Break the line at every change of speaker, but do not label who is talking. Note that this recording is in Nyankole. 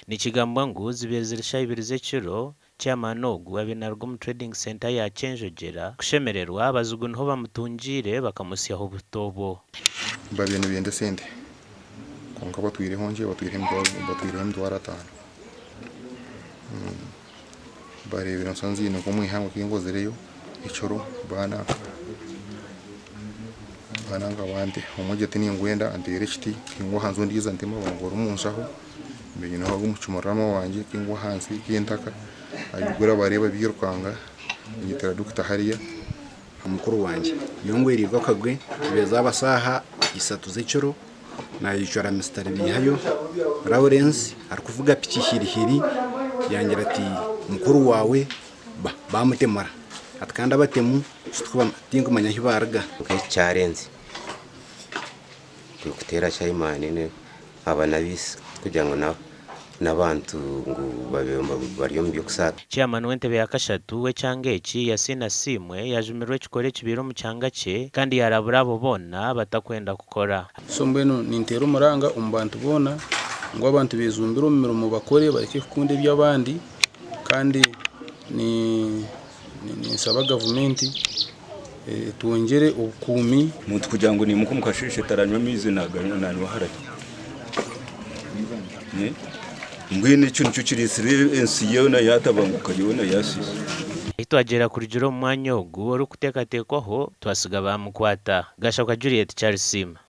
Nikigambwa ngu zibaire ziri shaaha ibiri z'ekiro, Chairman ogu abaire naruga omu Trading Centre ya Kyenjogyera kushemererwa, abazigu niho bamutungiire bakamusyaho obuta obwo.
Babaire nibenda esente kwonka batwireho nkye batwireho emitwaro atano. Bareebire nshusha nziine nk'omu ihangwe kinkozireyo ekiro baananga bante. Omwe agira ati ningwenda anteera ekiti kingwa ahansi ondiijo antema bangura omu nshaho. Mbiineho omuki murama wangye kingwa ahansi k'entaka ahaiguru abareeba bairukanga nyetera dokita hariya.
Mukuru wangye nyowe ngwereirwe akagwe zibaire zaaba shaaha isatu z'ekiro nayecwera Mister Biihayo Lawrence arikuvuga piki hirihiri yangira ati mukuru waawe bamutemura ati kandi abatemu tinkumanya ahu baaruga.
Nk'ekyarenze kuteera chairman aba n'abaisiki kugira ngu n'abantu ngu babe bari omu by'okusaaka.
Chairman w'entebe ya kashatu w'ekyanga eki, Yasin Asiimwe yajumirwa ekikorwa ekibaire omu kyanga kye kandi yarabura abo boona abatakwenda kukora.
So mbwenu ninteera omuranga omu bantu boona ngu abantu bejumbire omu mirimo bakore bareke kukunda eby'abandi kandi ninsaba gavumenti Twongyere obukuumi.
Omuntu kugira ngu naimuka omu kasheeshe taranywa amaizi naganywa nanywa harare. Mbwenu ekyo nikyo kireetsire ensi yoona yaatabanguka yoona yaasiisa.
Ahi twagyera kurugira omu mwanya ogu orikuteekateekwaho, twasiga baamukwata. Gashakwa Juliet Charles Siima.